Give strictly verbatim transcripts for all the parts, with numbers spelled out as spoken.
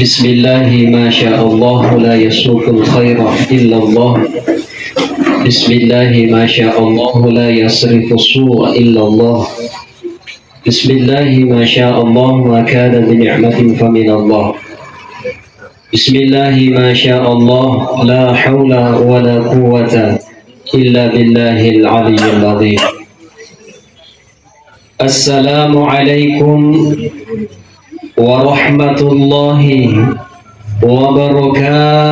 بسم الله ما شاء الله لا يسوق الخير إلا الله. بسم الله ما شاء الله لا يصرف السوء إلا الله. بسم الله ما شاء الله ما كان بنعمة فمن الله. بسم الله ما شاء الله لا حول ولا قوة إلا بالله العلي العظيم. السلام عليكم ورحمة الله وبركاته.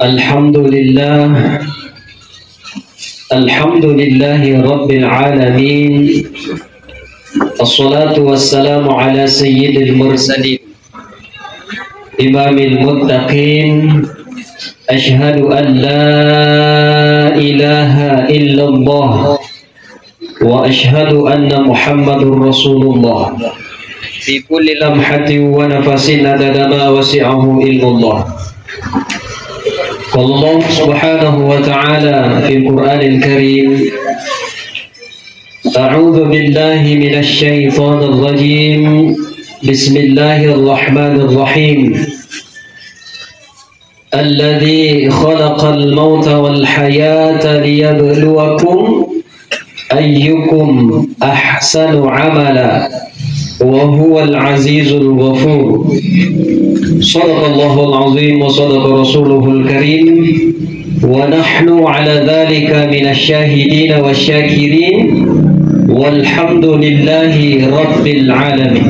الحمد لله. الحمد لله رب العالمين. الصلاة والسلام على سيد المرسلين. إمام المتقين. أشهد أن لا إله إلا الله وأشهد أن محمد رسول الله في كل لمحة ونفس عدد ما وسعه علم الله. قال الله سبحانه وتعالى في القرآن الكريم: أعوذ بالله من الشيطان الرجيم. بسم الله الرحمن الرحيم. الذي خلق الموت والحياة ليبلوكم أيكم أحسن عملا وهو العزيز الغفور. صدق الله العظيم وصدق رسوله الكريم، ونحن على ذلك من الشاهدين والشاكرين، والحمد لله رب العالمين.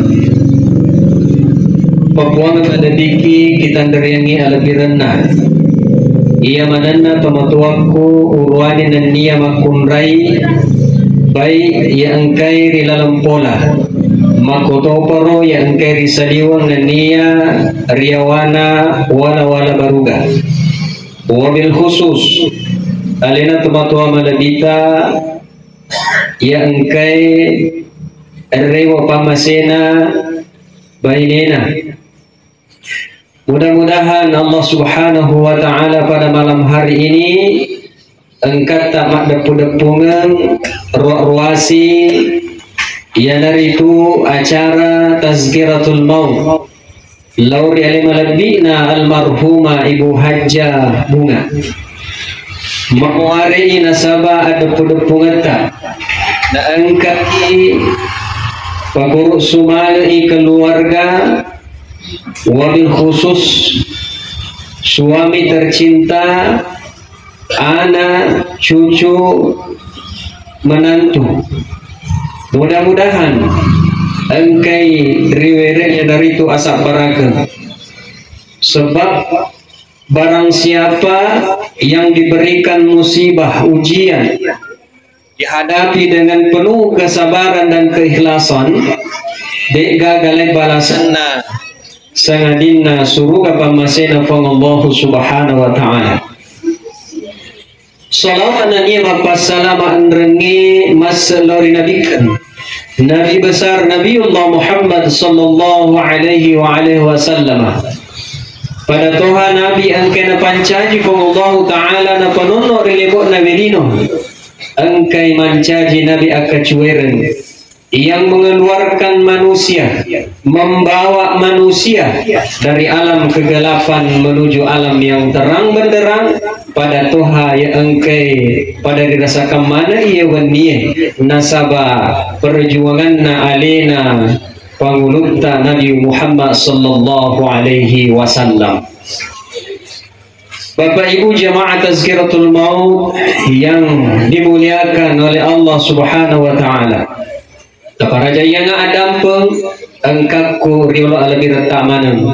Papuang tadabiki kitanreriangi alebbirenna. Iya manenna tomatuakku uruani nennia makkunrai bai iya engkai ri laleng pola. Makkotoparo iya engkai ri saliweng nennia riawana wala-wala baruga. Wabil khusus, alena tomatoa malebita iya engkai rewa pammasena bainena. Mudah-mudahan Allah Subhanahu wa Ta'ala pada malam hari ini engkatta maddeppu-deppungeng ruwa-ruwasi, iyanaritu acara Tazkiratul Maut lao ri ale malebbi'na almarhumah Ibu Hajjah Bunga. Mamuarei nasaba addeppu-deppungetta naengkaki pakuru sumange'i keluarga, wabil khusus suami tercinta, ana, cucu, menantu. Mudah-mudahan engkai riwere'na naritu asabbarakeng. Sebab barang siapa yang diberikan musibah, ujian, dihadapi dengan penuh kesabaran dan keikhlasan, de'gaga laing balasanna sangadinna suruga pammasena Puang Allahu Subhanahu wa Ta'ala. Salawat nennia mappassalama enrengnge masse lao ri nabikkeng, Nabi besar Nabiullah Muhammad sallallahu alaihi wa alihi wasallam. Pada toha Nabi engkai napancaji Puang Allahu Ta'ala napanonno ri lebo'na welino. Engkai mancaji Nabi akkacuereng yang mengeluarkan manusia, membawa manusia dari alam kegelapan menuju alam yang terang benderang, pada toha iya engkai pada dirasakan maneng iya wennie nasaba perjuanganna alena pangulutta Nabi Muhammad sallallahu alaihi wasallam. Bapak Ibu jamaah Tazkiratul Maut yang dimuliakan oleh Allah Subhanahu wa Ta'ala. Taparajaianga addampeng engkakku riolo alebbiretta maneng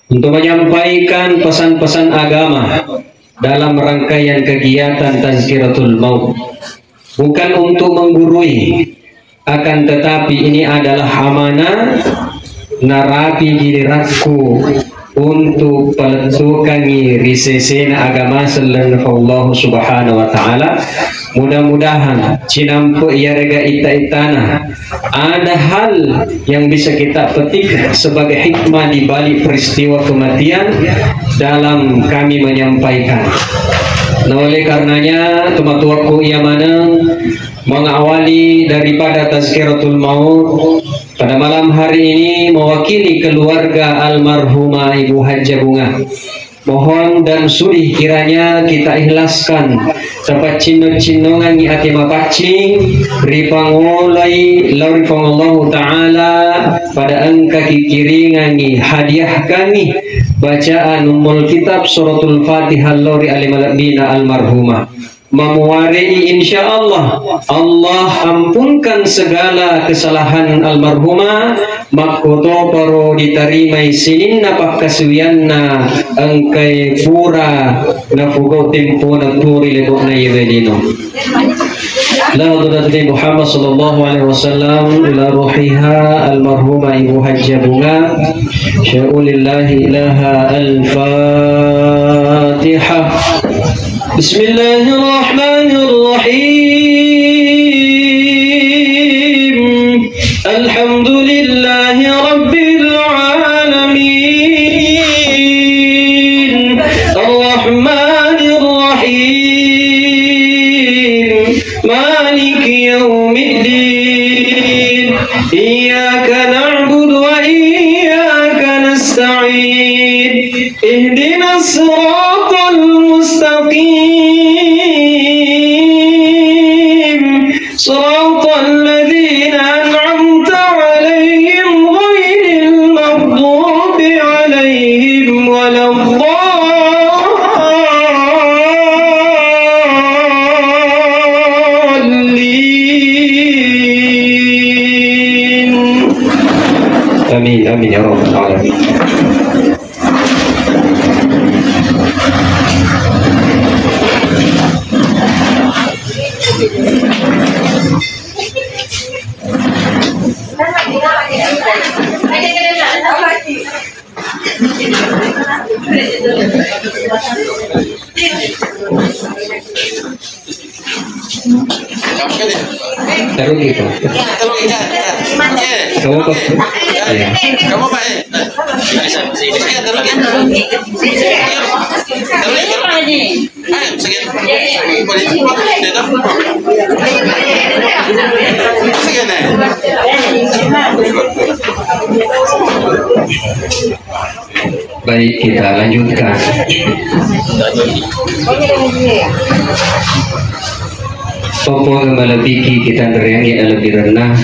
untuk menyampaikan pesan-pesan agama dalam rangkaian kegiatan Tazkiratul Maut. Bukan untuk menggurui, akan tetapi ini adalah amanah narapi gilirakku untuk palettukangi ri sesena agama sellenna Allah Subhanahu wa Ta'ala. Mudah-mudahan cinampe iyarega ita-itana ada hal yang bisa kita petik sebagai hikmah di balik peristiwa kematian dalam kami menyampaikan. Nah, oleh karenanya, tomatoakku iya maneng, Mengawali daripada tazkiratul maut, pada malam hari ini mewakili keluarga almarhumah Ibu Hajjah Bunga. Mohon dan sudi kiranya kita ikhlaskan, tapaccinno-cinnongangi ati mapaccing, ripangoloi lao ri Puang Allahu Ta'ala pada engka kikiringangi hadiah kami bacaan Ummul Kitab Suratul Fatihah lao ri ale malebbina almarhumah. Mamuarei, insya Allah, Allah ampunkan segala kesalahan almarhumah, makkotoparo ditarimai sininna pakkasuwianna engkae pura napogau tempona tuo ri lebo'na iyawe lino. La hadrati Muhammad sallallahu alaihi wasallam ila ruhiha almarhumah Ibu Hajjah Bunga. Sya'ulillahi ilaha al-Fatihah. بسم الله الرحمن الرحيم. الحمد لله رب العالمين. الرحمن الرحيم. مالك يوم الدين. إياك نعبد وإياك نستعين. اهدنا الصراط المستقيم. صراط الذين أنعمت عليهم غير المغضوب عليهم ولا الضالين. آمين، آمين يا رب العالمين. Taruh gitu. Taruh gitu. Iya. Taruh gitu. Iya. Kamu apa, eh? Iya, taruh gitu. Taruh gitu. Ayo, sakit. Boleh. Dia tahu. Sakit, eh? Baik, kita lanjutkan. Toppo malebbiki kita neriangi lebih rendah.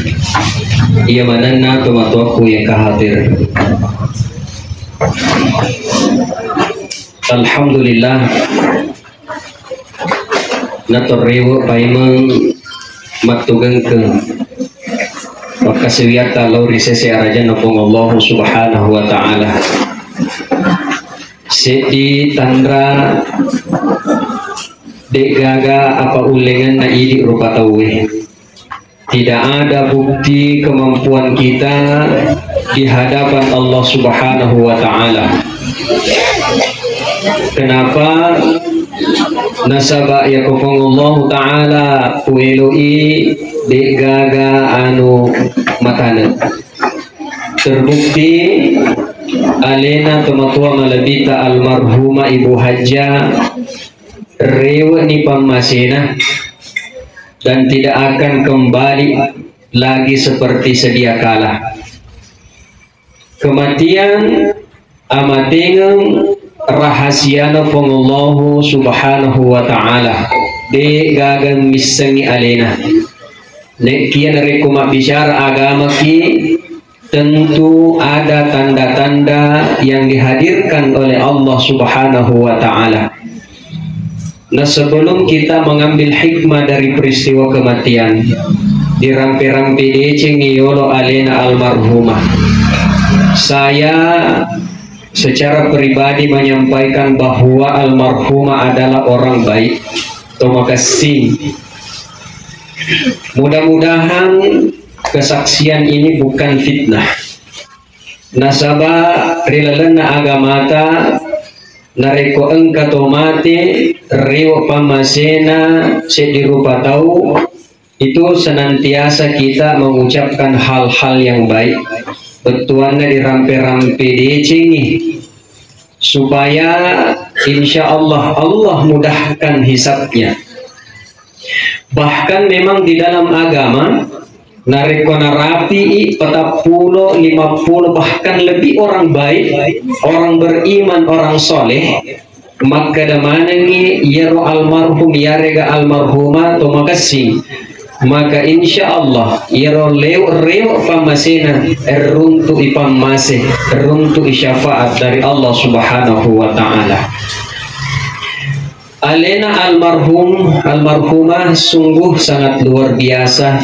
Iya manenna tomatoakku yang kehadir. Alhamdulillah. Natorriwe paimeng mattugengkeng makkasiwiatta lao ri sese arajanna Puang Allahu Subhanahu wa Ta'ala. Seddi tanra de'gaga apa ullengenna idi rupa tauwe. Tidak ada bukti kemampuan kita di hadapan Allah Subhanahu wa Ta'ala. Kenapa? Nasaba iya ko Puang Allahu Ta'ala kueloi de'gaga anu matane. Terbukti alena tomatoa malebbita almarhumah Ibu Hajjah rewe'ni pammasena dan tidak akan kembali lagi seperti sedia kala. Kematian amatengeng rahasiana Puang Allahu Subhanahu wa Ta'ala. De'gaga missengngi alena. Nekia narekko mabbicara agamaki, tentu ada tanda-tanda yang dihadirkan oleh Allah Subhanahu wa Ta'ala. Nah, sebelum kita mengambil hikmah dari peristiwa kematian, dirampe-rampe decengngi yolo alena almarhumah. Saya secara pribadi menyampaikan bahwa almarhumah adalah orang baik, to makessing. Mudah-mudahan kesaksian ini bukan fitnah. Nasaba ri lalenna agamata, narekko engka to mate, rewe pammasena seddi rupa tau, itu senantiasa kita mengucapkan hal-hal yang baik. Bettuanna dirampe-rampe decengngi, supaya insya Allah, Allah mudahkan hisabnya. Bahkan memang di dalam agama, narekko narapi'i patappulo, lima puluh, bahkan lebih orang baik, orang beriman, orang soleh, makkeda manengngi iyaro almarhum, iyarega almarhumah to makessing, maka insya Allah iyaro lewo-rewo pammasena, erruntu'i pammase, erruntu'i syafaat dari Allah Subhanahu wa Ta'ala. Alena almarhum, almarhumah sungguh sangat luar biasa.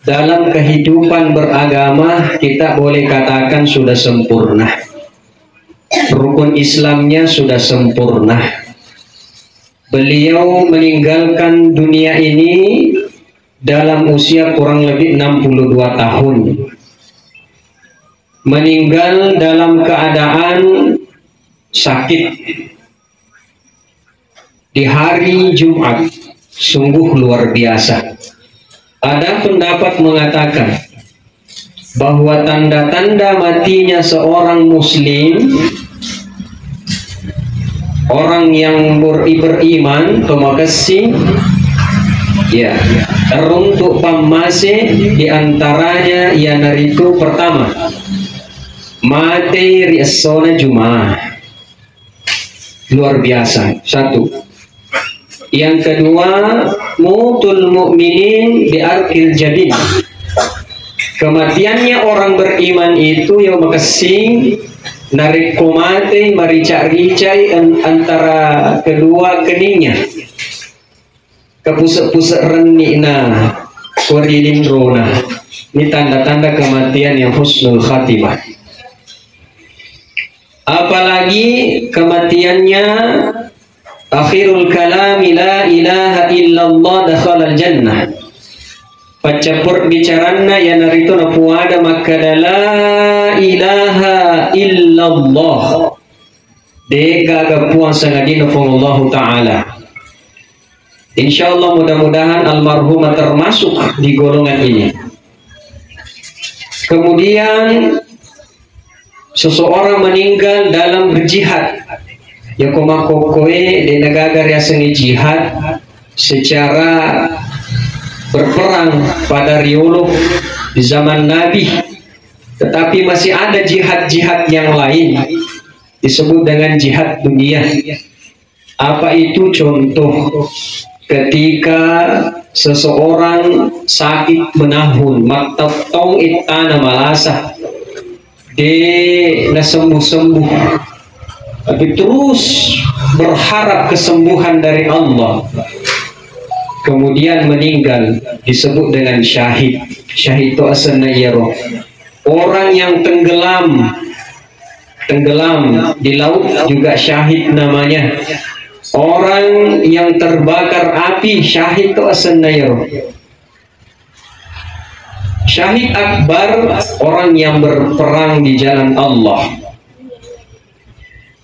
Dalam kehidupan beragama, kita boleh katakan sudah sempurna. Rukun Islamnya sudah sempurna. Beliau meninggalkan dunia ini dalam usia kurang lebih enam puluh dua tahun. Meninggal dalam keadaan sakit di hari Jumat, sungguh luar biasa. Ada pendapat mengatakan bahwa tanda-tanda matinya seorang muslim, orang yang ber-, beriman, to makessing, ya, runtuk pammase, di antaranya iyanaritu pertama, mate ri essona Jumat. Luar biasa. Satu. Yang kedua, mutul mukminin di arkil jabin. Kematiannya orang beriman itu yang makessing, narekko mate marica-ricai an-, antara kedua keningnya. Kapuse-puse renni'na, kori linrona. Ini tanda-tanda kematian yang husnul khatimah. Apalagi kematiannya akhirul kalami la ilaha illallah dakhalal jannah. Paccappur bicaranna iyanaritu napuada makkada la ilaha illallah. De'gaga puang sangadinna Puang Allahu Ta'ala. Insya Allah, mudah-mudahan almarhumah termasuk di golongan ini. Kemudian seseorang meninggal dalam berjihad. Ya, ko makkokkoe, de' nagaga riasengnge jihad secara berperang pada riolo di zaman Nabi. Tetapi masih ada jihad-jihad yang lain, disebut dengan jihad dunia. Apa itu contoh? Ketika seseorang sakit menahun, mattettong ittana malasa, de' nasembuh-sembuh, tapi terus berharap kesembuhan dari Allah, kemudian meninggal, disebut dengan syahid. Syahid to asenna iyaro. Orang yang tenggelam, tenggelam di laut juga syahid namanya. Orang yang terbakar api, syahid to asenna iyaro. Syahid akbar, orang yang berperang di jalan Allah.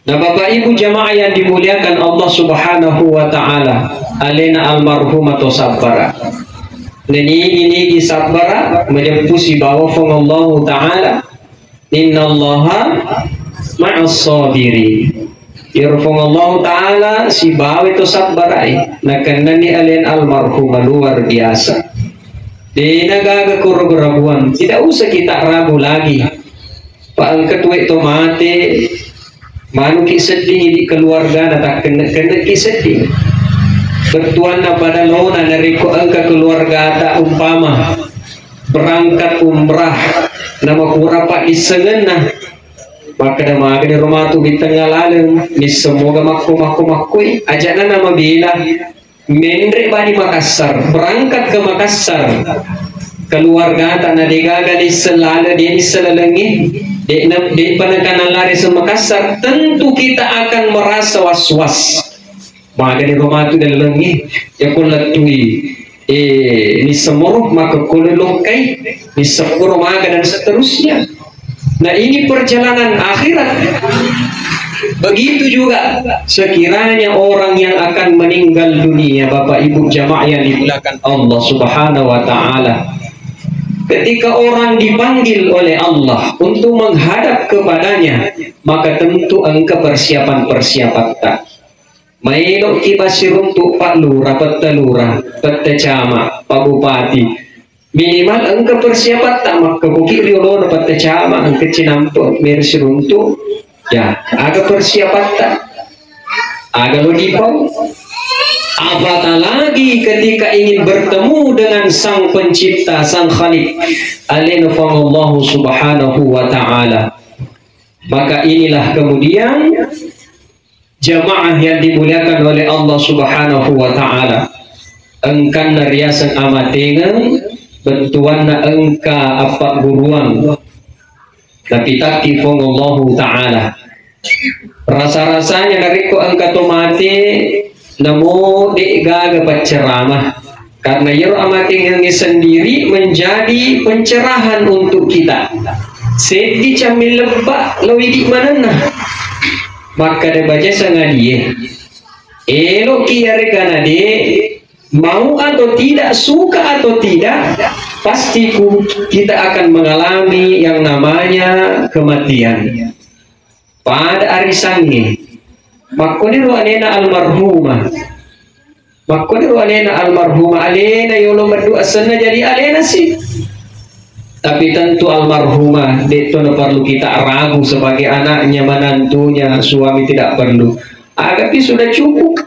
Nah, Bapak Ibu jamaah yang dimuliakan Allah Subhanahu wa Ta'ala, alena almarhumah to sabbara. Nenigi-nigi sabbara, majeppu sibawa Puang Allahu Ta'ala. Innallaha ma'as sabirin. Iyaro Puang Allahu Ta'ala sibawa to sabbarae. Nakennani alen almarhumah luar biasa. Dena gaga kuragu-raguan. Tidak usah kita ragu lagi. Pa engka tuwe to mate, manuki sedding idi keluargana, takkenne-kenneki sedding. Bettuanna pada lona narekko engka keluargata umpama berangkat umrah, namakurapa dissengenna, makkeda magani romatu di tengah laleng, nisseng moga makko-makko makkoi, ajana namabela. Menre bani Makassar, berangkat ke Makassar. Keluargata na degaga nisseng lale, de nisseng lalengnge, de na, de pa nakana lare se Makassar, tentu kita akan merasa was-was. Magani romatu dalengnge, ya ko lettui, eh, nisseng moro maka ko lokkai, nisseng moro maga dan seterusnya. Nah, ini perjalanan akhirat. Begitu juga sekiranya orang yang akan meninggal dunia, Bapak Ibu jamaah yang dimuliakan Allah Subhanahu wa Ta'ala. Ketika orang dipanggil oleh Allah untuk menghadap kepadanya, maka tentu engka persiapan-persiapan. Maeloki massiruntu Pak Lurah, Petta Lurah, Petta Camat, Pak Bupati. Minimal engka persiapatta, makkekoki riolona Petta Camat, engka cinampe, mero siruntu. Ya, aga persiapatta? Aga lo dipau? Apatah lagi ketika ingin bertemu dengan Sang Pencipta, Sang Khalik, alena Puang Allahu Subhanahu wa Ta'ala. Maka inilah kemudian jamaah yang dimuliakan oleh Allah Subhanahu wa Ta'ala. Engkanna riaseng amatengeng, bettuanna engka appagguruang. Tapi takki Puang Allahu Ta'ala. Rasa-rasanya narekko engka to mate, namo de'gaga pacceramah. Karena iyaro amatengengnge sendiri menjadi pencerahan untuk kita. Seddi camming lebba lo idi manenna. Makkeda baja sangadie. Eloki yarega nade, mau atau tidak, suka atau tidak, pasti ku-, kita akan mengalami yang namanya kematian. Pada arisangnge. Makkoniro alena almarhumah. Makkoniro alena almarhumah. Alena yolo meddu asenna jadi alena si. Tapi tentu almarhumah, detto na perlu kita ragu sebagai anaknya, menantunya, suami tidak perlu. Agapi sudah cukup.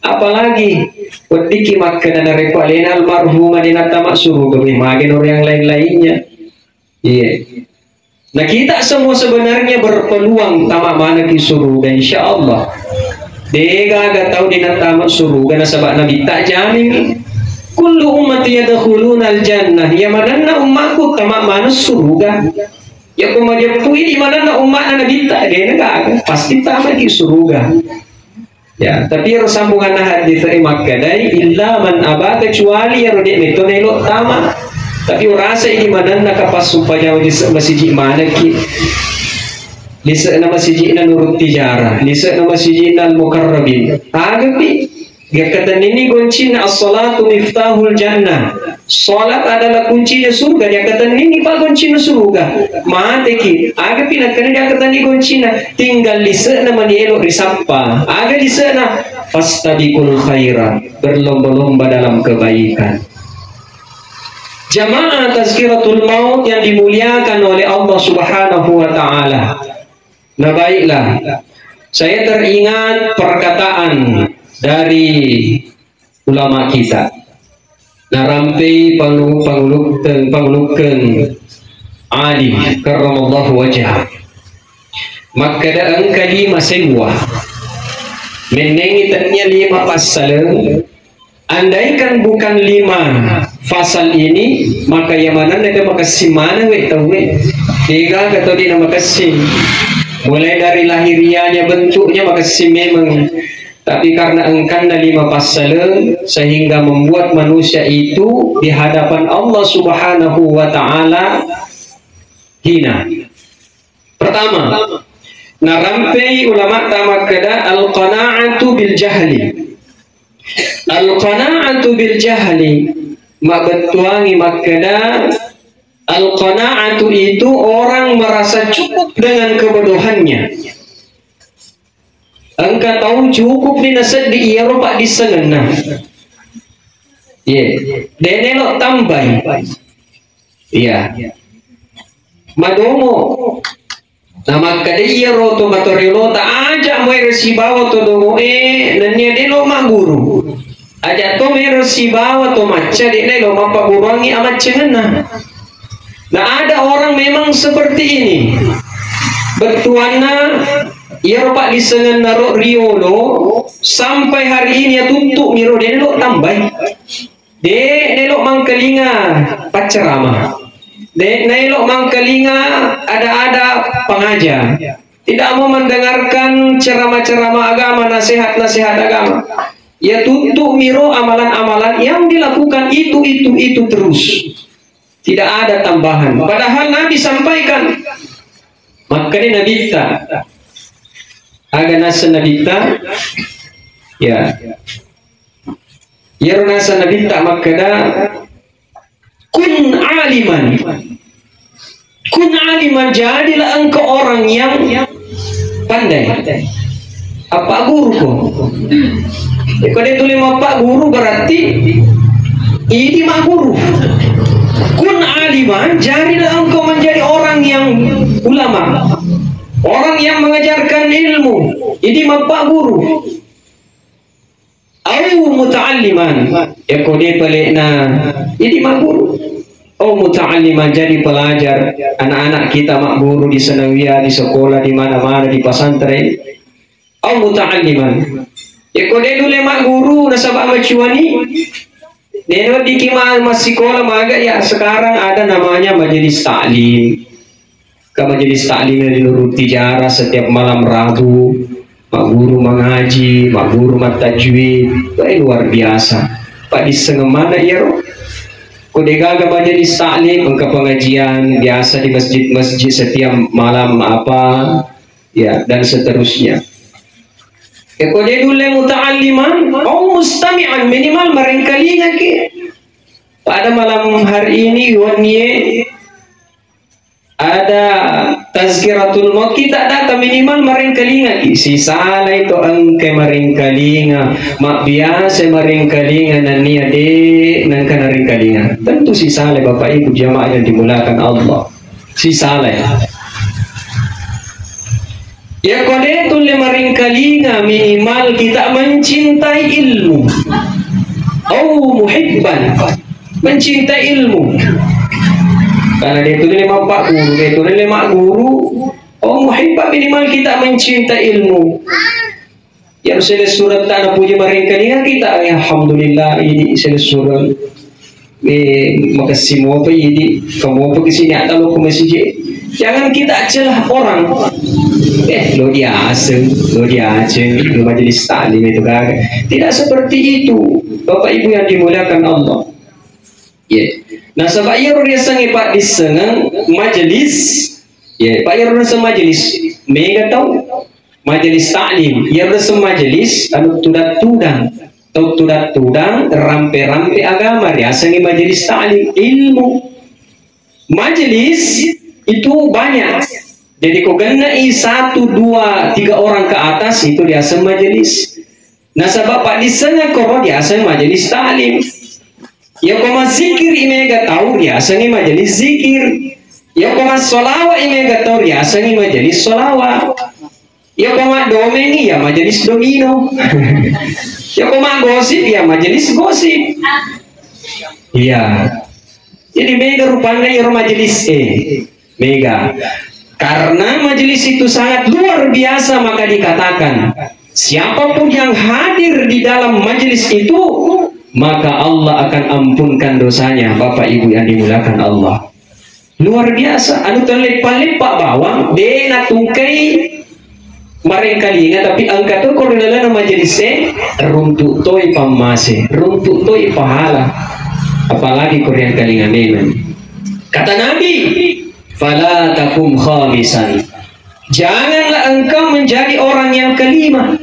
Apalagi, weddikki makkeda narekko alena almarhumah de nattama suruga, weh, mage noro yang lain-lainnya. Iya. Nah, kita semua sebenarnya berpeluang tama maneng ki suruga, insya Allah. Degaga tau de nattama suruga, nasaba Nabitta jamin. Kullu ummati yadkhuluna al-jannah. Ya manenna ummaku tama maneng suruga. Ya ko majeppu idi manenna ummatna Nabitta, de gaga. Pasti tama ki suruga. Ya, tapi ero sambunganna hadis e makkedai, "Illa man aba," kecuali ero de metto naelo tama. Tapi urasa idi manenna kapassumpajang di se-, masiji manekki. Lise'na masijina Nurut Tijarah, lise'na masijina Al Mukarrabin. Agapi, yakkatenninni goncinna as-salatu miftahul jannah. Salat adalah kuncinya surga, diakkatenninni pa goncina suruga. Mateki, agapi nakkeda diakkatenni goncina, tinggal lise'na mani elo risappa. Aga lise'na? Fastabiqul khairat, berlomba-lomba dalam kebaikan. Jamaah tazkiratul maut yang dimuliakan oleh Allah Subhanahu wa Ta'ala. Nah, baiklah, saya teringat perkataan dari ulama kita. Narampei pangu-, pangulukkeng, pangulukkeng Ali karramallahu wajhah. Makkeda engka lima sewwa. Mennengi tennia lima passaleng. Andaikan bukan lima pasal ini, maka iya manenna de makessing maneng we tauwe. Degaga tau de namakessing. Mulai dari lahiriahnya, bentuknya makessing memang. Tapi karena engkanna lima passaleng, sehingga membuat manusia itu di hadapan Allah Subhanahu wa Ta'ala hina. Pertama, narampei ulama ta makkeda al-qana'atu bil jahli. Al-qana'atu bil jahli, mabettuangi makkeda al-qana'atu itu orang merasa cukup dengan kebodohannya. Engka tau cukup ni naseddi iyaro paddissengenna. Ye, dene lo tambai. Iya. Madomo. Namakkeda iyaro to matoriolota, aja muero sibawa to dongoe nennia de lo magguru. Aja to mero sibawa to macca, de na lo mappagguruangi amaccengenna. Nah, ada orang memang seperti ini. Bettuanna, iyaro paddissengenna ro riolo, sampai hari ini ya tuttu miro de lo tambai. De nelo mangkalinga pacceramah. De nelo mangkalinga ada-ada pengajar. Tidak mau mendengarkan ceramah-ceramah agama, nasihat-nasihat agama. Ya tuttu miro amalan-amalan yang dilakukan itu, itu, itu terus. Tidak ada tambahan. Padahal Nabi sampaikan. Makkeda Nabitta. Aga naseng Nabitta? Ya. Iyaro naseng Nabitta makkeda, "Kun aliman." Kun aliman, jadilah engkau orang yang pandai. Appagguruko. Iko de' tuli mappaguru berarti idi magguru. Kun aliman, jarilah engkau menjadi orang yang ulama. Orang yang mengajarkan ilmu. Idi mappaguru. Au muta'alliman. Iko de' pale' na idi magguru. Au muta'alliman, jadi pelajar. Anak-anak kita magguru di sanawiyah, di sekolah, di mana-mana, di pesantren. Au muta'alliman. Iko de' nulle magguru nasaba' macuani. De' nulle diki ma-, massikola maga ya, sekarang ada namanya majelis taklim. Ke majelis taklim yang di Nurul Tijarah setiap malam Rabu, magguru mengaji, magguru mattajwid. Wah, luar biasa. Paddissengeng mana iyaro. Ko de' gaga majelis taklim, engka pengajian biasa di masjid-masjid setiap malam apa, ya, dan seterusnya. Eko de' nulle muta'alliman, au mustami'an, minimal marengkalingaki. Pada malam hari ini, wennie ada tazkiratul maut, kita datang minimal marengkalingaki. Sisalai to engka marengkalinga, mabbiasa marengkalinga nennia de' nengka narengkalinga. Tentu sisalai Bapak Ibu jamaah yang dimuliakan Allah. Sisalai. Iyako de' tulle maringkalinga, minimal kita mencintai ilmu. Au muhibban, mencintai ilmu. Karena de' tulle mappaguru, de' tulle magguru. Au muhibban, minimal kita mencintai ilmu. Iyaro selessureng ta napuji maringkalinga kita, ya, alhamdulillah, idi selessureng. Eh, makessing mopa idi, kamopa kesini atau lo ke masjid. Jangan kita celah orang. Eh, lo diaseng, lo diaceng, lo majelis taklim itu gaga. Tidak seperti itu, Bapak Ibu yang dimuliakan Allah. Ya. Nasaba iyaro riasengnge paddissengeng majelis. Ya, Pak, iyaro riaseng majelis. Mega tau. Majelis taklim, iyaro riaseng majelis, anu tudang-tudang, tau tudang-tudang, rampe-rampe agama, riasengngi majelis taklim, ilmu. Majelis itu banyak. Jadi, ko gennai satu, dua, tiga orang ke atas, itu riaseng majelis. Nasaba paddissengeng koro riaseng majelis taklim. Iyako mazzikir i mega tau riasengngi majelis zikir. Iyako massolawa i mega tau riasengngi majelis solawa. Iyako maddomengi ya majelis domino. Iyako maggosip ya majelis gosip. Iya. Jadi mega rupanna iyaro majelis e. Mega. Karena majelis itu sangat luar biasa, maka dikatakan, siapapun yang hadir di dalam majelis itu, maka Allah akan ampunkan dosanya. Bapak Ibu yang dimuliakan Allah. Luar biasa, anu telleppa-leppa bawang, de' natungkai marengkalinga, tapi engka to ko ri lalenna majelis e, runtu' toi pammase, runtu' toi pahala, apalagi ko riengkalinga memang. Kata Nabi, "Fala takum khamisan." Janganlah engkau menjadi orang yang kelima.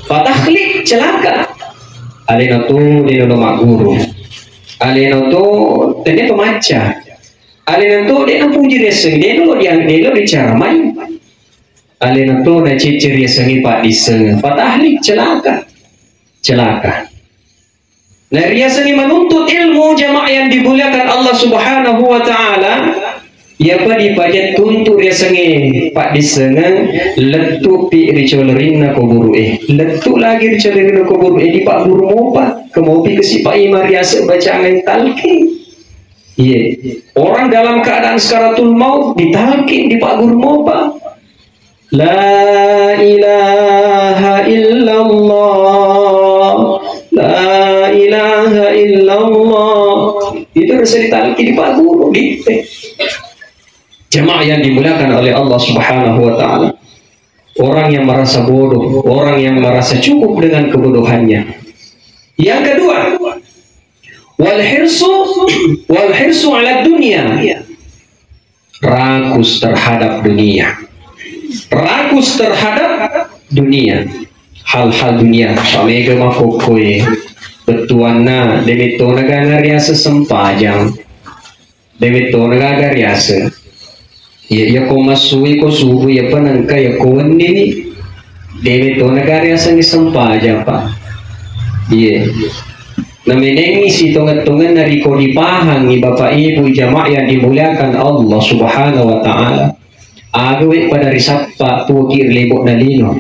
Fatahlik, celaka. Alena to de' nolo magguru. Alena to tenne pemacca. Alena to de' napuji riasengngi, de' nolo dia, de' nolo dicaramai. Alena to nacecce riasengngi paddissengeng. Fatahlik, celaka. Celaka. Nah, riasengngi menuntut ilmu, jamaah yang dimuliakan Allah Subhanahu wa Ta'ala, iyapa dipaja tuntu' riasengnge paddissengeng, lettu'pi ri colorinna kuburu e. Lettu' lagi ri colorinna kuburu e, dipagguru mopa. Kemopi kesipa ima riaseng bacangan talqin. Iya. Orang dalam keadaan sakaratul maut ditalqin, dipagguru mopa. La ilaha illallah. La ilaha illallah. Itu rasa ditalqin, dipagguru, di jamaah yang dimuliakan oleh Allah Subhanahu wa Ta'ala. Orang yang merasa bodoh, orang yang merasa cukup dengan kebodohannya. Yang kedua, wal hirsu, wal hirsu ala dunia. Rakus terhadap dunia. Rakus terhadap dunia. Hal-hal dunia. Pamega makkokkoe. Bettuanna, de' metto na gaga riaseng sempajang. De' metto na gaga riaseng. Iya, iya ko massui ko subuh, iyapa nengka iya ko wenni ni. Dewe to negara asengnge sempajang, Pak. Iye. Namenengi sitongeng-tongenna riko dipahangi Bapak Ibu jamaah yang dimuliakan Allah Subhanahu wa Ta'ala. Aga we pada risappa tuoki ri lebo'na lino.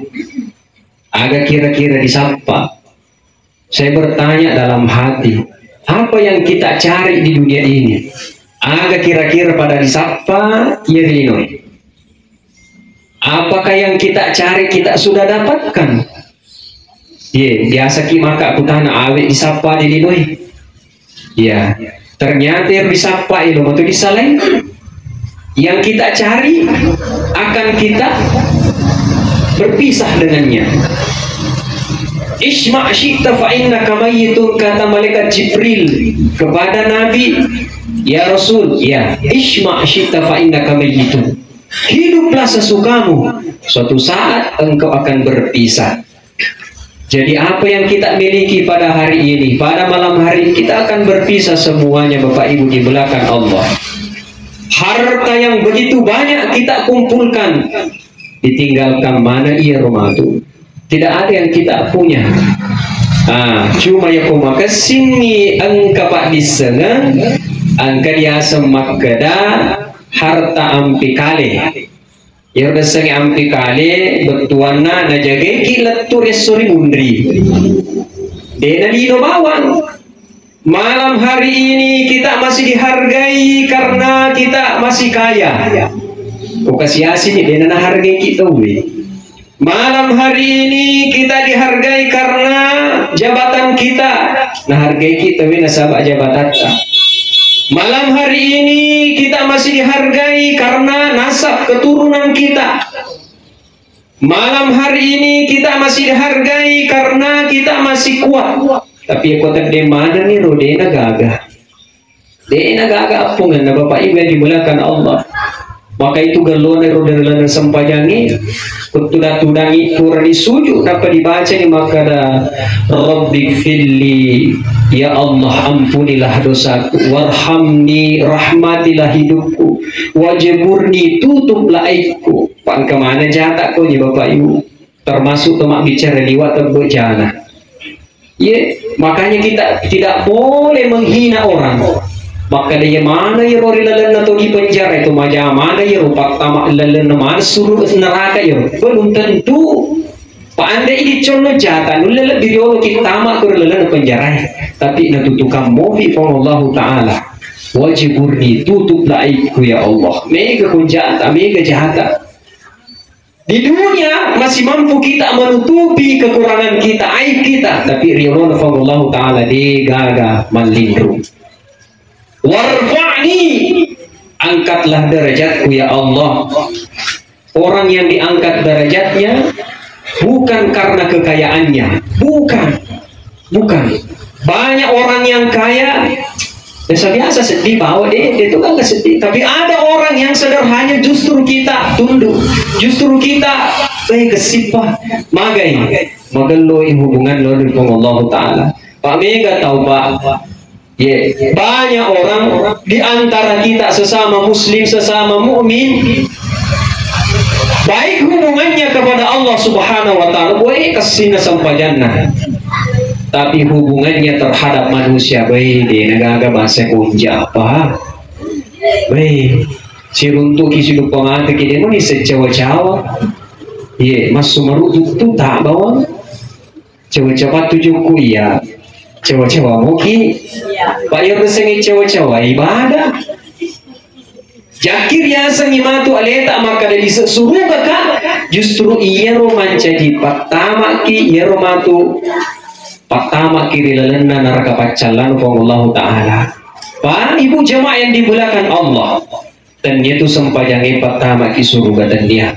Aga kira-kira disappa. Saya bertanya dalam hati, apa yang kita cari di dunia ini? Aga kira-kira pada disappa iya ri linoe? Apakah yang kita cari kita sudah dapatkan? Ye, biasa ki maka kutana awe disappa di linoe. Ya, ternyata yang disappa ilo matu disalai. Yang kita cari akan kita berpisah dengannya. Isma syi'ta fa innaka mayyitun, kata malaikat Jibril kepada Nabi, ya Rasul, ya, isma syi'ta fa innaka mayyitun. Hiduplah sesukamu, suatu saat engkau akan berpisah. Jadi apa yang kita miliki pada hari ini, pada malam hari ini, kita akan berpisah semuanya, Bapak Ibu, di belakang Allah. Harta yang begitu banyak kita kumpulkan, ditinggalkan mana iya ro matu. Tidak ada yang kita punya. Ah, cuma ya ko makessingngi engka paddissengeng, engka diaseng makkeda harta ampi kale. Iyaro diaseng ampi kale bettuanna najagaiki lettu ri esso ri munri. De nalino bawang. Malam hari ini kita masih dihargai karena kita masih kaya. Ko kasi-asini de nahargaiki tauwe. Malam hari ini kita dihargai karena jabatan kita. Nahargaiki tauwe nasaba jabatatta. Malam hari ini kita masih dihargai karena nasab keturunan kita. Malam hari ini kita masih dihargai karena kita masih kuat. Tapi ko tedde manenni ro de nagaga. De nagaga appungenna, Bapak Ibu yang dimuliakan Allah. Maka itu gellona ro dalam sempajangi, tudang-tudangi purani sujud, napa dibacani makkeda, Rabbi firli, ya Allah ampunilah dosaku, warhamni, rahmatilah hidupku, wajburni, tutuplah aibku. Pangka mana jata ko ni Bapak Ibu, termasuk to mabbicara liwa tebbe jana. Ye, makanya kita tidak boleh menghina orang. Maka dia mana ya ro ri lalenna to di penjara itu maja mana ya ro pattama lalenna mana suruh neraka ya ro. Belum tentu. Pa ande idi conno jata nulle lebbi riolo kittama ko ri lalenna penjara. Tapi natutukang mofi Puang Allahu Ta'ala. Wajburni, tutuplah aibku ya Allah. Mega ko jata, mega jata. Di dunia masih mampu kita menutupi kekurangan kita, aib kita, tapi riolona Puang Allahu Ta'ala de gaga mallinru. Warfa'ni, angkatlah derajatku ya Allah. Orang yang diangkat derajatnya bukan karena kekayaannya, bukan. Bukan. Banyak orang yang kaya, biasa-biasa sedih, bawa deh, dia tuh kan sedih. Tapi ada orang yang sederhana justru kita tunduk, justru kita, eh, kesipah, magai, magelloi hubungan lo dengan Allah Ta'ala. Pak mega tahu, Pak. Ye, banyak orang di antara kita sesama muslim, sesama mukmin, baik hubungannya kepada Allah Subhanahu wa Ta'ala, boe kessina sempajanna. Tapi hubungannya terhadap manusia, boe, de nagaga bahasa kunja apa? Boe, siruntuki sidupa mate ki de muni secawa-cawa. Ye, massu marutu tu tak bawang. Cawa-cawa tujukku iya. Cawa-cawa moki. Iya. Pak, iya resenge cawa-cawa ibadah. Jaki riasengngi matu aleta makkeda di se-, suruga ka, justru iyaro mancaji pattamaki, iyaro matu pattamaki ri lalenna naraka paccallana Puang Allahu Ta'ala. Pak, Ibu jamaah yang dimuliakan Allah. Tennia tu sempajangnge pattamaki suruga, tennia.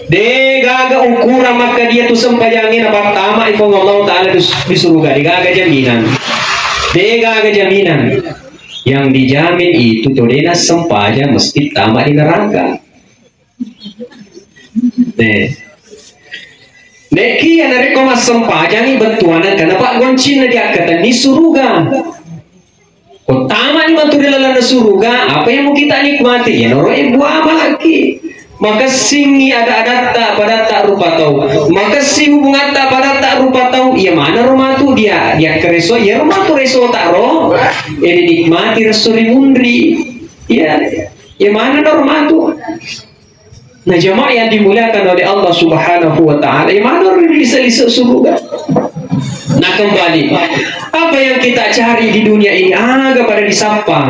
De gaga ukurang makkedia tu sempajangnge napattamai Puang Allahu Ta'ala di, di suruga. De gaga jaminan. De gaga jaminan. Yang dijamin itu to dena sempajang mesti tama di neraka. Nih. Neki ya narekko massempajangi bettuaneng kenapa goncinna diakkatenni suruga. Ko tamani matu ri lalenna suruga, apa yang mau kita nikmati? Ya noro e buah amalaki. Makessingngi ada-adatta padatta rupa tau. Makessing hubungatta padatta rupa tau. Iya maneng ro matu dia, dia kereso, iya ro matu resota ro. Jadi nikmati resso ri munri. Iya, iya maneng ro matu. Nah, jamaah yang dimuliakan oleh Allah Subhanahu wa Ta'ala, iya maneng ro ri lise-lise suruga. Nah, kembali, apa yang kita cari di dunia ini? Aga pada disappa.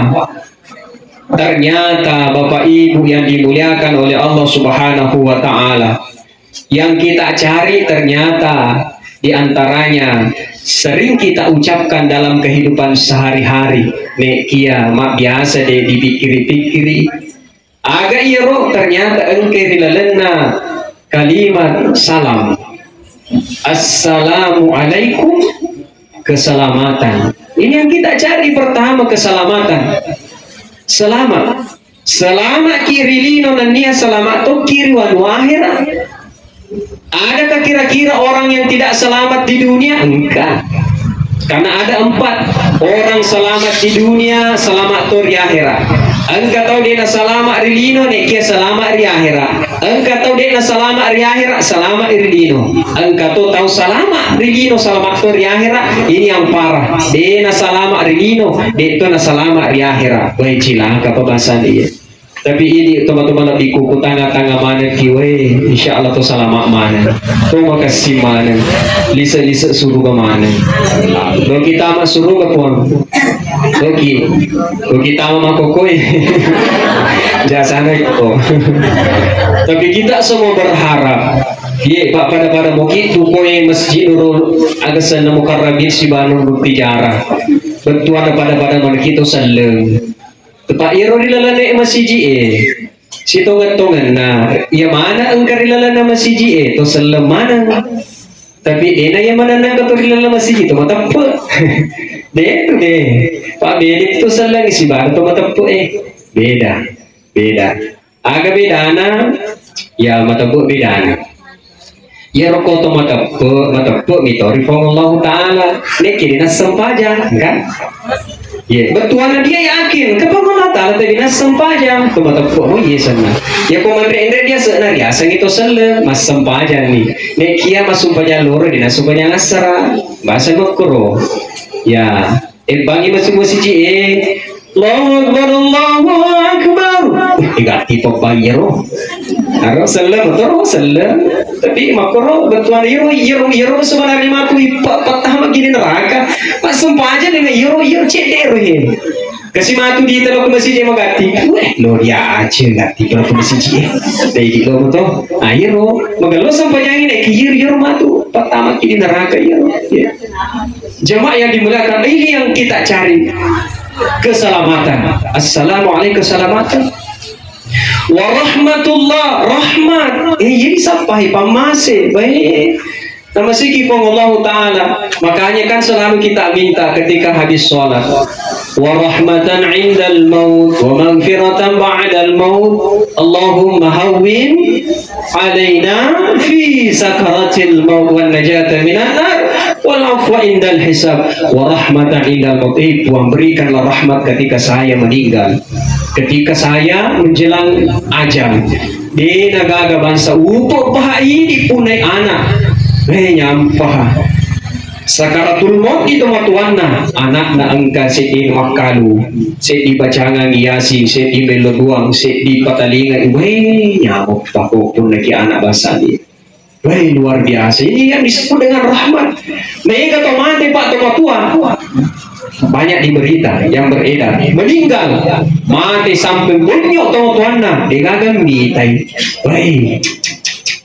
Ternyata, Bapak Ibu yang dimuliakan oleh Allah Subhanahu wa Ta'ala, yang kita cari ternyata di antaranya sering kita ucapkan dalam kehidupan sehari-hari. Nekia mabbiasa de dipikkiri-pikkiri. Aga iyaro? Ternyata engka ri lalenna kalimat salam. Assalamualaikum, keselamatan. Ini yang kita cari pertama, keselamatan. Selamat. Selamat ki ri lino nennia selamat tokki ri wanua akhirat. Adakah kira-kira orang yang tidak selamat di dunia? Engka. Karena ada empat orang selamat di dunia, selamat to ri akhirat. Engka tau de na selamat ri lino, nekia selamat ri akhirat. Engka tau de na selamat ri akhirat, selamat ri lino. Engka to tau selamat ri lino, selamat to ri akhirat. Ini yang parah. De na selamat ri lino, de to na selamat ri akhirat. Wai, cilaka pembahasan dia. Tapi ini teman-teman lebih ku, ku tanga-tanga maneng ki, weh, insya Allah to salama maneng. To makessing maneng. Lise-lise suruga maneng. Lo kita ma suruga, Puang. Oke. Lo kita ma makokoi. Jasana itu. Tapi kita semua berharap. Ye, Pak, pada-pada moki tu koe masjid nurul aga senna mukarrabin si banun pijarah. Bettuanna pada-pada maneng ki to selleng. Tepa iyaro ri laleng masiji'e, sitongeng-tongenna, iya maneng engka ri lalenna masiji'e, to selleng maneng. Tapi dena iya maneng engka to ri laleng masiji, to mateppe. De tu de. Pak, beda tu selleng sibawa to mateppe, eh. Beda. Beda. Aga bedana? Ya, mateppe bedana. Iyaro ko to mateppe, mateppe mi to ri Puang Allahu Ta'ala. Nekia de nassempajang, kan? Ye, bettuanna dia yakin, ke Puang Allahu Ta'ala tadi nassempajang, to mateppe mo iye senna. Ya ko manre-enre dia senna riaseng itu selleng, massempajang ni. Nekia massumpajang loro de nassempajang assara. Bahasa makkoro. Ya. Eh, bangi masuk masjid, eh. Allahu Akbar, Allahu Akbar. Eh, gatti to bayaro. Aro selleng, betul, selleng. Tapi makkoro bettuanna iyaro, iyaro, iyaro sebenarnya matu ippa patah magi di neraka. Massempajang dengan iyaro, iyaro cedde ro he. Kasi matu di telo ke masjid magatti. Weh, lo dia aja gatti telo ke masjid. Jadi lo betul. Ayo, magello sempajang ini ke iyaro, iyaro matu patah magi di neraka iyaro. Ya. Jamaah yang dimuliakan, ini yang kita cari. Keselamatan. Assalamualaikum, keselamatan. Warahmatullah, rahmat. Eh, jadi sappai pammase, baik. Namasiki Puang Allahu Ta'ala. Makanya kan selalu kita minta ketika habis sholat. Warahmatan indal maut, wa maghfiratan ba'dal maut. Allahumma hawwin alaina fi sakaratil maut wan najata minan nar wal afwa indal hisab wa rahmatan indal maut. Eh, Tuhan, berikanlah rahmat ketika saya meninggal, ketika saya menjelang ajal. De nagaga bangsa upo paha idi punai anak. Eh, nyampa. Sakaratul maut itu matuanna, anakna engka seddi makkalu, seddi bacangang Yasin, seddi mello duang, seddi patalinga, weh, nyamuk pako punnaki anak bangsa dia. Weh, luar biasa. Ini yang disebut dengan rahmat. Mega to mate, Pak, to matua. Banyak di berita yang beredar. Meninggal. Mate sampai bonyok to matuanna. Degaga mitai. Weh.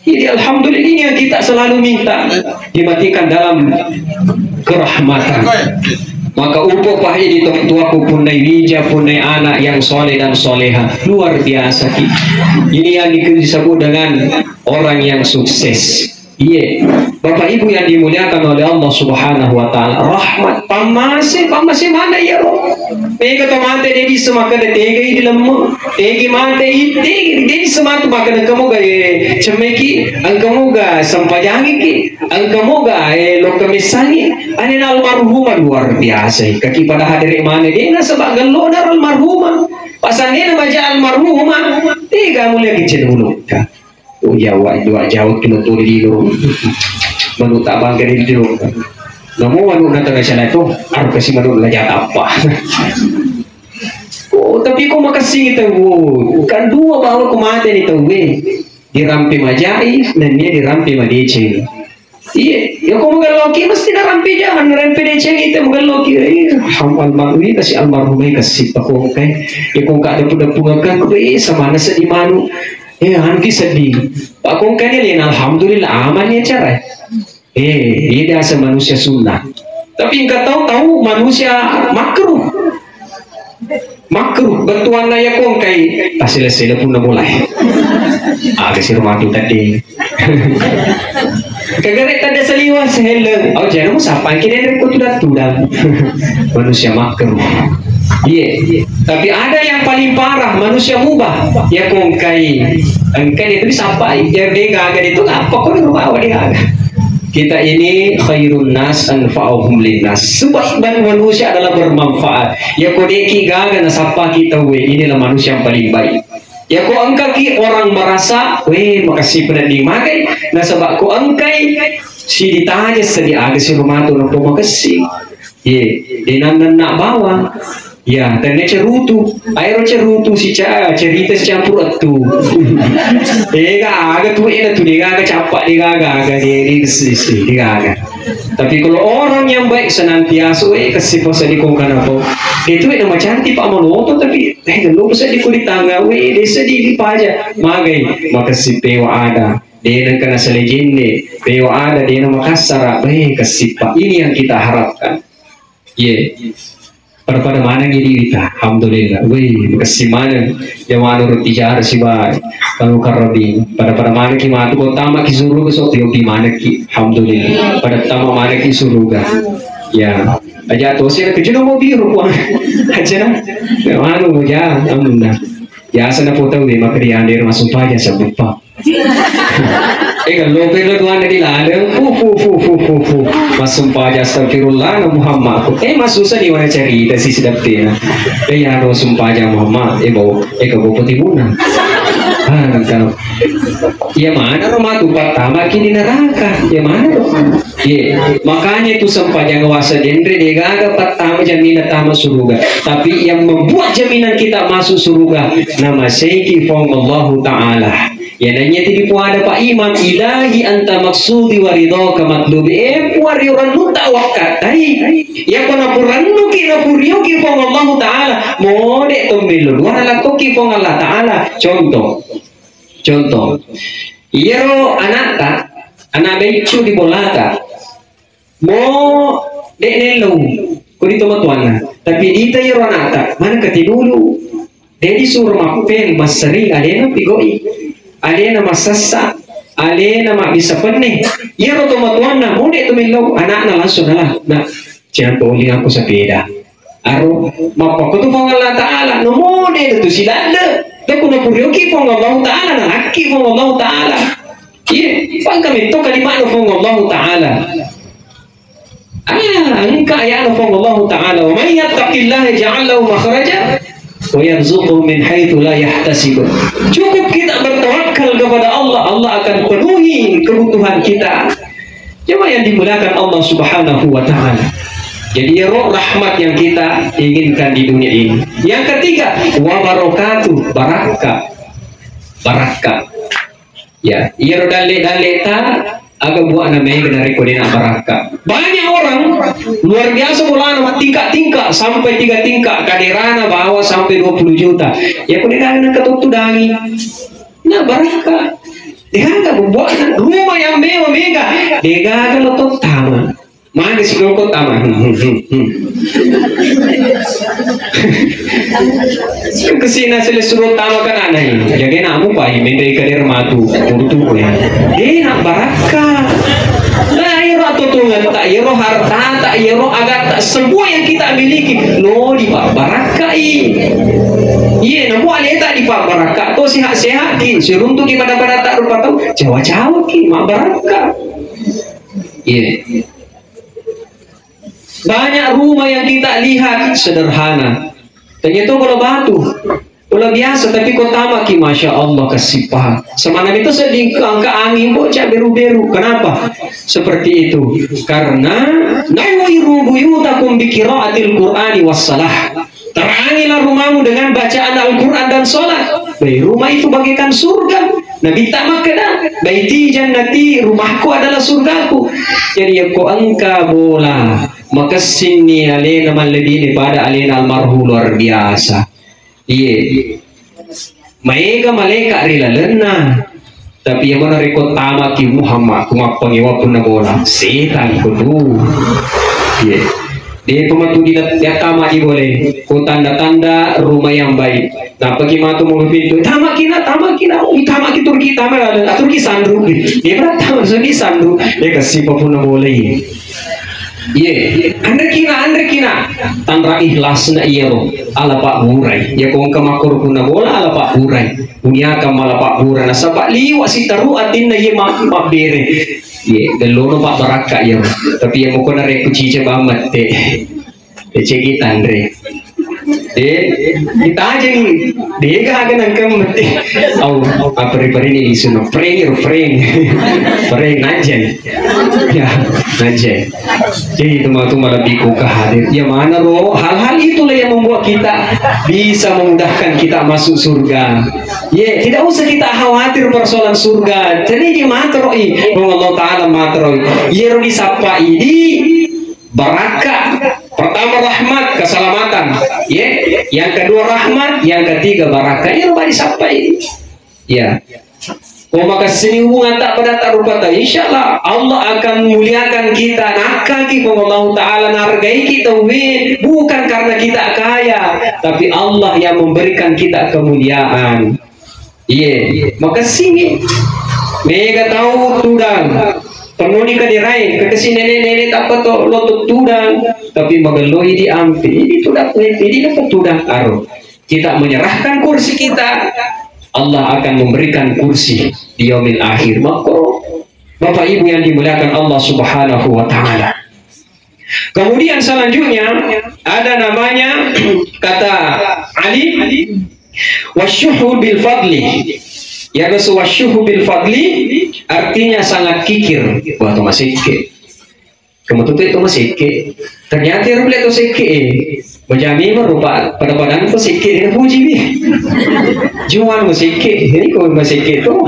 Jadi alhamdulillah ini yang kita selalu minta dimatikan dalam kerahmatan. Maka upo paha idi tong tuaku punnai wija, punnai anak yang soleh dan soleha. Luar biasa ki. Ini yang di-, disebut dengan orang yang sukses. Iye, Bapak Ibu yang dimuliakan oleh Allah Subhanahu wa Ta'ala, rahmat, pammase, pammase mana iyaro? Mega to mate de' disseng makkeda tega idi lemme, tegi mate i, tegi, de' disseng matu makkeda engka moga, eh, cemmeki, engka moga sempajangiki, engka moga, eh, lokka messangi. Anena almarhumah luar biasa, kaki pada hadere mana de' nasaba gellona almarhumah. Pasannena maja almarhumah, tega mulia kecil dulu. Oh, Jawa, Jawa, Jawa, cuma tuh di dulu. Manu tak bangga di dulu. Namu manu na tengah sana itu, harus kasih manu lah jatah apa. Oh, tapi kok makasih kita, wo. Kan dua bawa kematian itu, we. Dirampe majai, dan dia dirampe madeceng. Iya, ya kok magelloki mesti narampe jahan, narampe deceng itu magelloki. Iya, almarhum, almarhum, kasih almarhum, kasih pakongkai. Ya kok nggak ada pun-pun kan, eh, sama nasi di manu. Eh, anu ki sedih. Pak Kongkani lain, alhamdulillah, aman ya cara. Eh, ini biasa manusia sunnah. Tapi engkau tahu, tahu manusia makruh. Makruh, bettuanna ya Kongkai. Tasile-sile pun mulai. Aga siro matu tadi. Kagare tadi seliwa sehele. Oh, jangan mau sapa kini dari kau tudang-tudang. Manusia makruh. Iya. Tapi ada yang paling parah, manusia mubah. Ya Kongkai. Engkai itu disapa, ya de' gaga itu apa kau di rumah awak dia. Kita ini khairun nas anfa'uhum linnas. Sebaik-baik manusia adalah bermanfaat. Ya kau de' ki gaga nasapa kita we, inilah manusia yang paling baik. Ya kau engka ki orang merasa, we, makasih pada di makai. Nasaba kau engkai, si ditaja sedih aga si rumah tu nopo makasih. Ye, de' nanna bawang. Ya, tenne cerutu. Aero cerutu si ca-, cerita si campur ettu. Ega aga tu, ega tu, ega aga capa, ega aga, aga de, de, si, si, ega aga. Tapi kalau orang yang baik senantiasa, eh, kasih pasa di kong kanapa. Itu nama cantik Pak Manoto, tapi, eh, lu bisa di kulit tangga, weh, desa di, di paja. Magai, makasih pewa ada. De' nengka nasalejenne, pewa ada, de' na makassara, baik kasih Pak. Ini yang kita harapkan. Ye. Pada-pada maneng ini kita, alhamdulillah. Wih, makasih maneng. Jamaah Nurul Tijar sibai. Kalau karabi, pada-pada maneng ki matu kau tama ki suruga, so tio pi maneng ki. Alhamdulillah. Pada tama maneng ki suruga. Ya. Aja to sih, kecil mau biru kuang. Aja na. Anu ja, amun na. Biasa na potong deh, maka dia hadir masuk paja sebut Pak. Eh, kalau perlu tuan di ladang, fu, fu, fu. Massumpajang astagfirullah, na Muhammad. Eh, massusah di mana cerita si sedap tena. Eh, ya, ro sumpajang Muhammad. Eh, bau, eh, kau bau putih muna. Ah, kalau. Ya, mana ro matu pertama kini neraka. Ya, mana ro? Ye, makanya itu sempajang wasa denre de' gaga pertama jaminan tama suruga. Tapi yang membuat jaminan kita masuk suruga, nama seiki Puang Allahu Ta'ala. Ya, nanya ti dipuada Pak Imam, "Ilahi anta maksudi wa ridhaka matlubi." Eh, Puang, ri urennutta wakkattai. Ya, kona purennuki, napurioki Puang Allahu Ta'ala. Mode to mello dua nalakkoki Puang Allah Ta'ala. Contoh. Contoh. Iyaro anatta, anak beccu di bolata. Mo de' nellau, ko di tomatoanna. Tapi dita iyaro anatta, mana kati dulu. De' disuro mappel, masseri, alena pigoi. Alena massassa, alena mabbissa penne. Iyaro tomatoanna, mo de' to mellau, anakna langsung nalah. Nah, cinampe oli aku sepeda. Aro, mappakko tu Puang Allah Ta'ala, no mo de' tu siladde. Doko napurioki Puang Allah Ta'ala, nalakki Puang Allah Ta'ala. Iya, pangka metto kalima'na Puang Allahu Ta'ala. Ah, engka ayana Puang Allahu Ta'ala, "Wa may yattaqillaha yaj'al lahu makhraja wa yarzuqhu min haitsu la yahtasib." Cukup kita bertawakal kepada Allah, Allah akan penuhi kebutuhan kita. Jemaah yang dimuliakan Allah Subhanahu wa Ta'ala. Jadi, ya, roh rahmat yang kita inginkan di dunia ini. Yang ketiga, wa barakatuh, barakka. Barakka. Ya, iyaro dalle-dalle ta aga buana mega narekko dena barakka. Banyak orang luar biasa bolana, tingkat-tingkat sampai tiga tingkat, kaderana bawa sampai dua puluh juta. Ya, ko dena nengka tottu dangi. Nah, barakka. Degaga buana rumah yang mewah mega. Degaga lo tottama. Magi si koko tama. Hmm, hmm, hmm, hmm. Kesina sele suruh tama kan anai. Jaga namu pai menre kader matu. Kudu tu ya. Eh, nak barakka. Nah, ero atutungan tak, ero harta tak, ero agat tak, semua yang kita miliki, lo di barakkai. Iya, namu ale tak di barakka. To sehat-sehat ki, siruntu ki pada-pada tak rupa tau, cawa-cawa ki, mak barakka. Iya. Banyak rumah yang kita lihat sederhana. Ternyata kalau batu, kalau biasa, tapi kau tamaki, masya Allah, kasipa. Semana itu sedih angka angin bocah beru-beru. Kenapa? Seperti itu. Karena nawiru buyutakum bi qiraatil Qur'ani wassalah. Terangilah rumahmu dengan bacaan Al-Quran dan sholat. Baik, rumah itu bagaikan surga. Nabi tak makkeda, "Baiti jannati, rumahku adalah surgaku." Jadi, ya, ko engka bola, makessinni alena mallebini pada alena almarhum luar biasa. Iye. Maega malaika ri lalenna. Tapi iya mana rekko tamaki Muhammad, ku mappangewa punna bola. Setan kutu. Iye. Depa matu di, di tama di bole. Ko tanda-tanda rumah yang baik. Napaki matu mulu pintu. Tamakina, tamakina. Ui, tamaki turki, tama laleng. Aturki sanru. Dia pernah tama turki sanru. Dia kasih punna bola ini. Iye, anrekina, anrekina. Tanra ikhlasna iyaro, ala pabburai. Iya ko engka makkoro punna bola, ala pabburai. Uniakang mala pabbura, nasaba liwa sitaru atinna iye ma-, mabbere. Iye, dellono pabbarakka iyaro. Tapi iya moko narekko cica bang mette. Decegi tanre. Eh, ditajengi. Dega aga nangkang mette. Au, aperi-peri ni lisu no. Prank iro, prank. Prank, najeng. Ya, najeng. Jadi teman-teman lebih ku hadir. Ya mana ro, hal-hal itulah yang membuat kita bisa memudahkan kita masuk surga. Ya, tidak usah kita khawatir persoalan surga. Jadi di matroi, Allah Ta'ala matroi. Iyaro disappa idi, barakka. Pertama rahmat, keselamatan. Ya, yang kedua rahmat, yang ketiga barakka. Iyaro bari sappai. Ya. Ko makessini hubungan tak pada tak rupa tak, insya Allah Allah akan muliakan kita. Nakkaki ko Allah Ta'ala nargai kita, weh, bukan karena kita kaya, tapi Allah yang memberikan kita kemuliaan. Iye, makessini. Mega tau tudang. Penuni kaderae, kekesi nenek-nenek tak apa to lo tu tudang, tapi magelloi di ampi. Ini tudang, ini apa tudang aro. Kita menyerahkan kursi kita, Allah akan memberikan kursi di yaumil akhir. Maka Bapak Ibu yang dimuliakan Allah Subhanahu wa Ta'ala. Kemudian selanjutnya ada namanya kata Ali, wasyuhu bil fadli. Ya, wasyuhu bil fadli artinya sangat kikir. Wah, to masekke. Kemudian itu masekke. Ternyata ero beli to sekke. Bajami merupa pada-padang to sekke, dia puji mi. Jual masekke. Ini kok masekke to.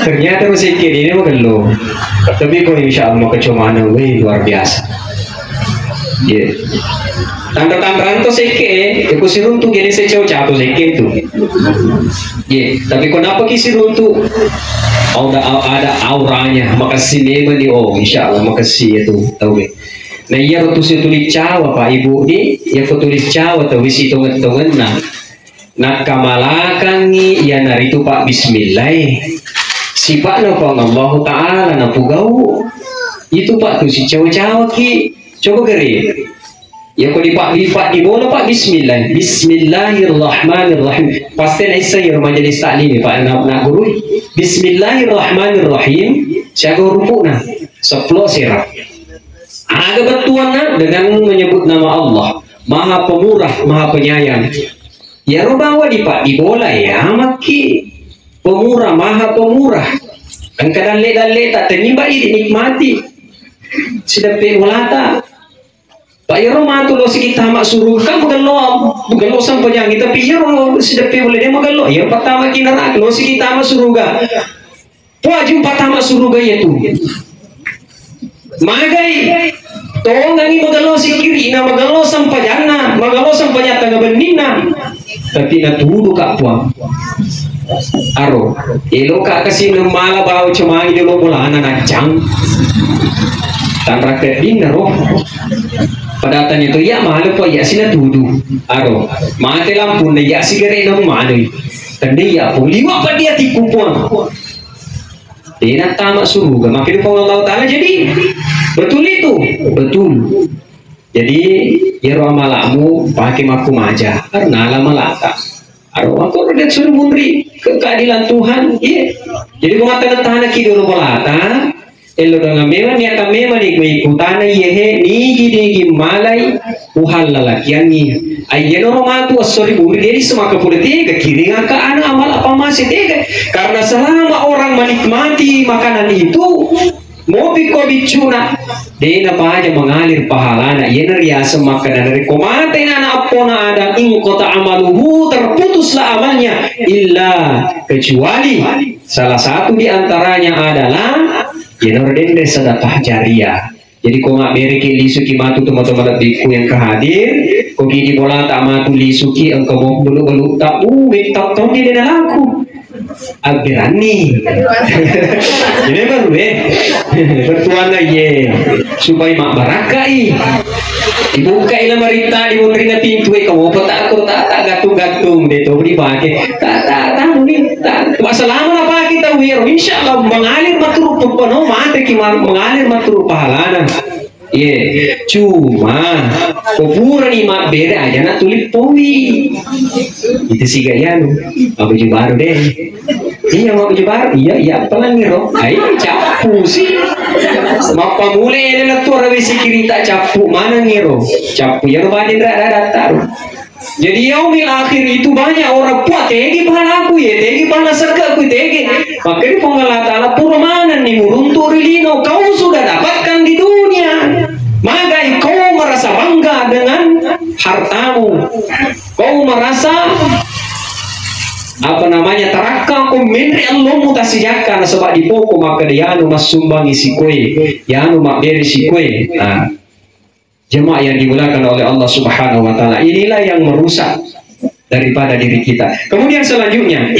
Ternyata masekke ini magello. Tapi kok insya Allah kecumanan, weh, luar biasa. Iya. Tanda-tanda to sekke, ya ku siruntu gini saya cau cato sekke itu. Iya, tapi kenapa ki siruntu? Ada, ada auranya, makessini memang ni, oh, insya Allah makessini itu, tahu deh. Nah, iya betul saya tulis cawa, Pak Ibu, ni, ya ku tulis cawa, tahu isi tongen-tongen, nah. Nakkamalakangngi iyanaritu Pak Bismillah. Sipa'na Puang Allahu Ta'ala napugau. Itu Pak tu sicawa-cawa ki. Coba gere. Ya ko di Pak, di Pak di bola Pak Bismillah. Bismillahirrahmanirrahim. Pasti naisseng ya majelis taklim Pak na, na guru. Bismillahirrahmanirrahim. Siaga hurufna? Sepuluh sirap. Aga bettuanna dengan menyebut nama Allah. Maha Pemurah, Maha Penyayang. Iyaro bawa di Pak di bola ya makki pemurah, maha pemurah. Engka dalle-dalle tak tenyibai dinikmati. Sideppe bolata. Pak iyaro matu lo siki tama suruga kan magello, magello sampajangi, tapi iyaro sideppe bola dia magello. Iyaro pertama ki neraka lo siki tama suruga. Wajib patama suruga iya tu. Magai tongangi magello sikkirina, magello sampajanna, magello sampajang tengnga benninna. Tapi natudu ka Puang. Aro, elo ka kasi mala bau cemai di lo bolana naccang. Tanra keddinna ro. Padahal tanya tu, iya malu po iya sina tudu. Aro, mate lampunna iya sigare'na manui. Tende iya po liwa padia tiku puang. Dena tama suruga. Makin Puang Allah Ta'ala. Jadi, betul itu. Betul. Jadi, iyaro amala'mu pake makkumaja. Karena ala malata. Aro, aku udah suruh munri ke keadilan Tuhan. Iya. Jadi, ko mattana-tanaki dulu malata. Elo dengan memang, niatan memang ni, mengikutana, iya, he, nigi-nigi malai, uhal lalakiangi. Ayyana ro matu, sorry, bumi, jadi semaka pura tega, kiring aka anak amal apa masih tega. Karena selama orang menikmati makanan itu, mopi ko biccuna, dena paja mengalir pahalana. Iyana riaseng makkeda, narekko mate na anak appona Adam, inqata amaluhu, terputuslah amalnya, illa, kecuali salah satu di antaranya adalah, yenaro denre sedekah jariah. Jadi, ko mabbereki lisuki matu tomatoa malebbiku yang kehadir, ko gini bolata matu lisuki engka mo belu-belu tak, uh, tak tahu dia laku. Abbiranni. Ini baru deh. Bertuanna ye. Supaya mak barakai. Dibuka ila marita di munrinna pintu e, kamu apa tak, tak, tak gantung-gantung deh, tuh dipake. Tak, tak, tak, muni, tak. Masalah mana pake tahu ya? Insya Allah mengalir maturu pepeno mate ki ma-, mengalir maturu pahalana. Ye, cuma ko purani mabbere aja na tuli powi. Itu siga iyanu, mabaju baru deh. Iya, mabaju baru. Iya, iya, apalagi ro? Ai, cappu sih. Mappa mule na tu rawi sikirita cappu mana ngiro? Cappu ya ro baden rada datar. Jadi yaumil akhir itu banyak orang, "Puah, tegi pahalaku ye, tegi pahala sekkeku, tegi." Makanya Puang Allah Ta'ala pura manenni muruntu ri lino, kau sudah dapatkan di dunia. Magai kau merasa bangga dengan hartamu. Kau merasa, apa namanya, tarakka ko menre allomu tasijakka nasaba dipoko makkeda yanu massumbangi sikoe, yanu mabbere sikoe. Nah. Jemaah yang dimuliakan oleh Allah Subhanahu wa Ta'ala, inilah yang merusak daripada diri kita. Kemudian selanjutnya,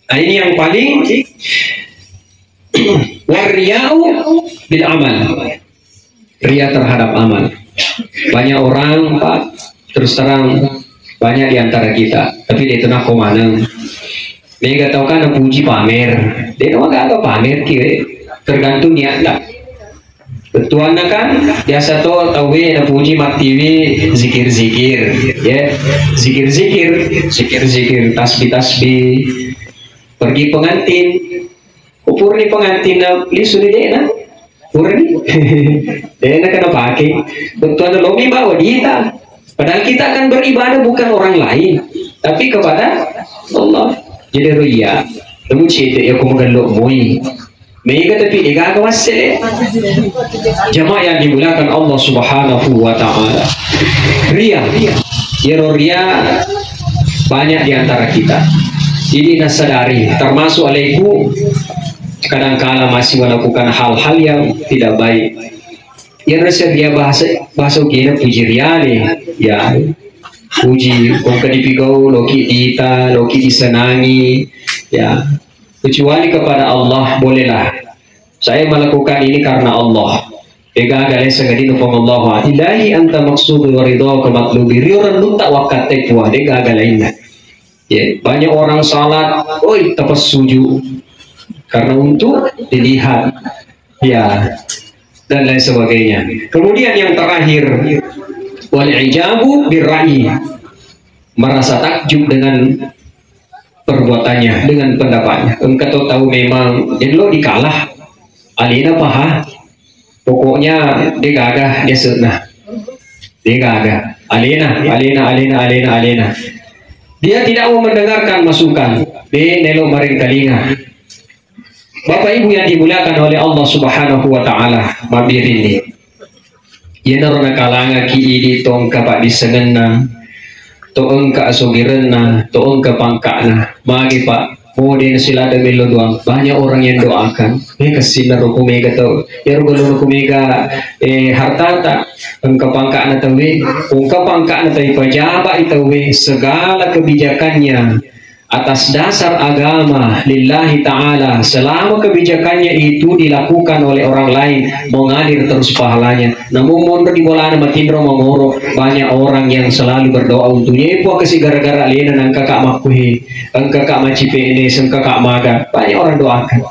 nah, ini yang paling, warriya'u bil amal, ria terhadap amal. Banyak orang, Pak, terus terang, banyak di antara kita, tapi dia tenang komanang. Mega tau kan puji pamer, dia nama gaga pamer kiwe, tergantung niatnya. Bettuanna kan biasa to tauwe napuji mattiwi zikir-zikir, ya. Zikir-zikir, zikir-zikir, tasbih-tasbih. Pergi pengantin, ko purani pengantin na lisu ni de'na. Purani. De'na kena pakai. Bettuanna lomi bawa dita. Padahal kita akan beribadah bukan orang lain, tapi kepada Allah. Jadi ro iya, namu cete ya ko magello moi. Mega tapi degaga wassele. Jamaah yang dimuliakan Allah Subhanahu wa Ta'ala. Ria, yero ria banyak di antara kita. Jadi nasadari, termasuk alaiku, kadangkala masih melakukan hal-hal yang tidak baik. Iyaro sedia bahasa, bahasa Ugina puji riale, ya. Puji, kongka dipigau, loki dita, loki disenangi, ya. Kecuali kepada Allah, bolehlah. Saya melakukan ini karena Allah. Ega gale sengadino pong Allah. Ilahi anta maksudi wa ridhaka matlubi. Rio renutta wakkatte pua, ega gale inna. Ya, banyak orang salat, oi, tapassuju. Karena untuk dilihat. Ya, dan lain sebagainya. Kemudian yang terakhir, wal ijabu birra'i, merasa takjub dengan perbuatannya, dengan pendapatnya. Engka to tahu memang, jadi lo dikalah, alena paha, pokoknya dia gagah, dia senang. Dia gagah, alena, alena, alena, alena, alena. Dia tidak mau mendengarkan masukan, dia nelo maring kalinga. Bapak Ibu yang dimuliakan oleh Allah Subhanahu wa Ta'ala, mabbirini. Iyanaro nakalangaki idi to engka paddissengenna, to engka asogirenna, to engka pangka'na. Magi, Pak, mode nasilada mello doang. Banyak orang yang doakan. Eh, kessinna ruku mega tau. Ya ruku mega, eh, hartata. Engka pangka'na tauwe, engka pangka'na tauwe, pejabat tauwe, segala kebijakannya. atas dasar agama lillahi ta'ala, selama kebijakannya itu dilakukan oleh orang lain, mengalir terus pahalanya. Namun monro di bolana matinro mangoro, banyak orang yang selalu berdoa untuknya. Ipo kasi gara-gara alena nangka ka makkuhe, engka ka macipe'ne, engka ka maga. Banyak orang doakan.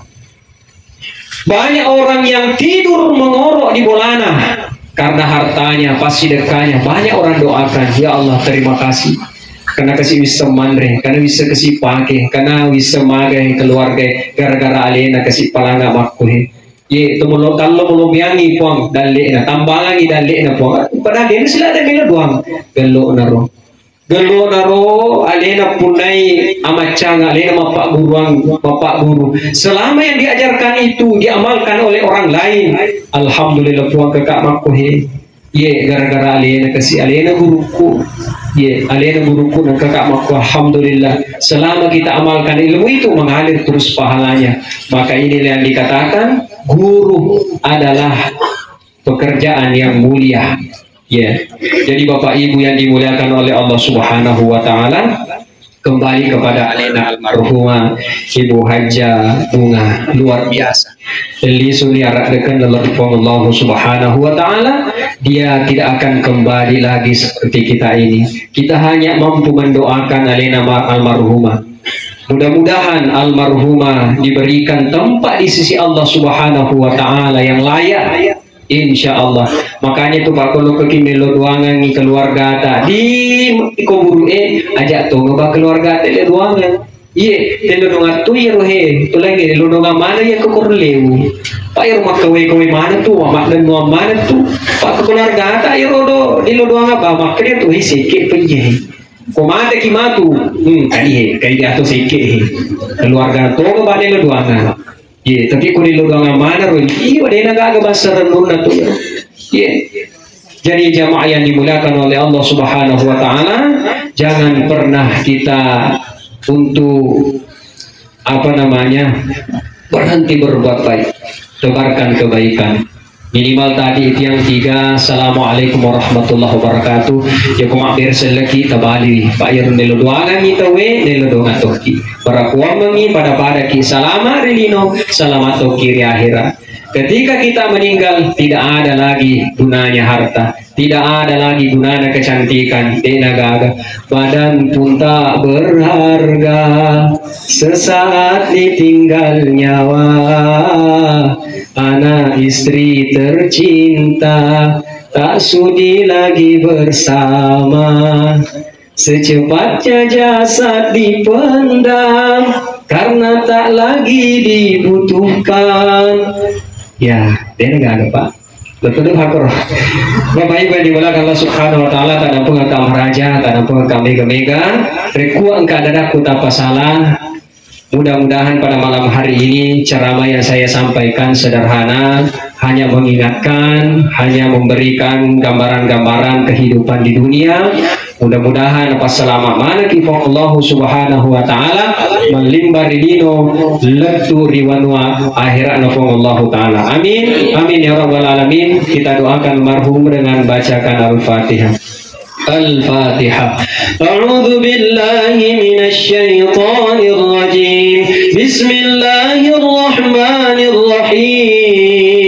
Banyak orang yang tidur mengorok di bolana karena hartanya, pas sedekahnya. Banyak orang doakan, "Ya Allah, terima kasih. Karena kasi wisseng manre, karena wisseng kasi pake, karena wisseng magai keluarga, gara-gara alena kasi palanga makkuhe." Ye, temulung tallo molobiangi Puang dalle'na, tambangangi dalle'na Puang. Padahal alena sila de melo doang. Gello naro. Gello naro alena punnai amaccang, alena mappagguruang, mappaguru. Selama yang diajarkan itu diamalkan oleh orang lain, alhamdulillah Puang, kaka makkuhe. Ye, gara-gara alena kasi alena guruku. Ye, alena guruku nang kaka makku, alhamdulillah. Selama kita amalkan ilmu itu mengalir terus pahalanya. Maka inilah yang dikatakan guru adalah pekerjaan yang mulia. Ya. Jadi Bapak Ibu yang dimuliakan oleh Allah Subhanahu wa Ta'ala, kembali kepada alena almarhumah Ibu Hajjah Bunga, luar biasa. Lisuni arak deken Allah Subhanahu wa Ta'ala, dia tidak akan kembali lagi seperti kita ini. Kita hanya mampu mendoakan alena ma-, almarhumah. Mudah-mudahan almarhumah diberikan tempat di sisi Allah Subhanahu wa Ta'ala yang layak. Insya Allah. Makanya tu, Pak, kalau kaki melo doangangi keluarga ta di kuburu e, ajak tonga ba keluarga ta le doangan. Iye, telo doangan tu ya rohe, tu lagi lo doangan mana ya ke korleu. Pak, ya rumah kawai-kawai mana tu, mak dan doang mana tu. Pak, ke keluarga ta ya rodo, di lo doangan ba, makanya tu he seke penye. Ko mate ki matu, hmm, kali he, kali dia tu seke he. Keluarga tonga ba le lo doangan. Iya, tapi ko ri lo doangan mana ro, iya, dena gaga basa renunna tu. Iya. Jadi jamaah yang dimuliakan oleh Allah Subhanahu wa Ta'ala, jangan pernah kita untuk, apa namanya, berhenti berbuat baik, tebarkan kebaikan. Minimal tadi itu yang tiga, "Assalamualaikum warahmatullahi wabarakatuh." Ya, ko mabbere selleki tabali, Pak, ya, nelo doangan kita we, nelo doangan toki. Berkuammengi pada-pada ki salama ri lino, salama toki ri akhirat. Ketika kita meninggal, tidak ada lagi gunanya harta, tidak ada lagi gunanya kecantikan, dena gaga. Badan pun tak berharga, sesaat ditinggal nyawa. Anak istri tercinta, tak sudi lagi bersama. Secepatnya jasad dipendam karena tak lagi dibutuhkan. Ya, dena gaga, Pak. Betul, Pak. Bapak Ibu yang dimuliakan Allah Subhanahu wa Ta'ala, tadampengekka maraja, tadampengekka mega-mega. Rekua engka ada ku tapasala, mudah-mudahan pada malam hari ini ceramah yang saya sampaikan sederhana, hanya mengingatkan, hanya memberikan gambaran-gambaran kehidupan di dunia. Mudah-mudahan passalama manekki Puang Allah Subhanahu wa Ta'ala, mellimba ri lino, lettu ri wanua akhiratna Puang Allah Ta'ala. Amin. Amin ya rabbal alamin. Kita doakan almarhum dengan bacakan Al-Fatihah. Al-Fatihah. أعوذ بالله من الشيطان الرجيم. بسم الله الرحمن الرحيم.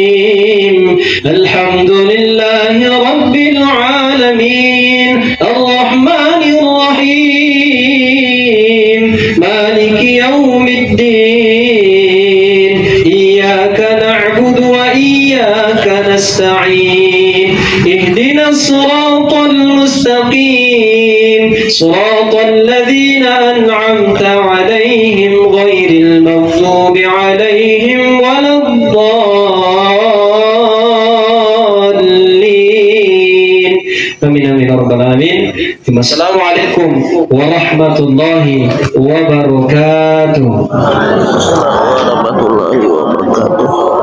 الحمد لله رب العالمين. الرحمن الرحيم. مالك يوم الدين. إياك نعبد وإياك نستعين. اهدنا الصراط المستقيم. صراط الذين أنعمت عليهم غير المغضوب عليهم ولا الضالين. آمين، آمين يا رب العالمين. السلام عليكم ورحمة الله وبركاته. ورحمة الله وبركاته.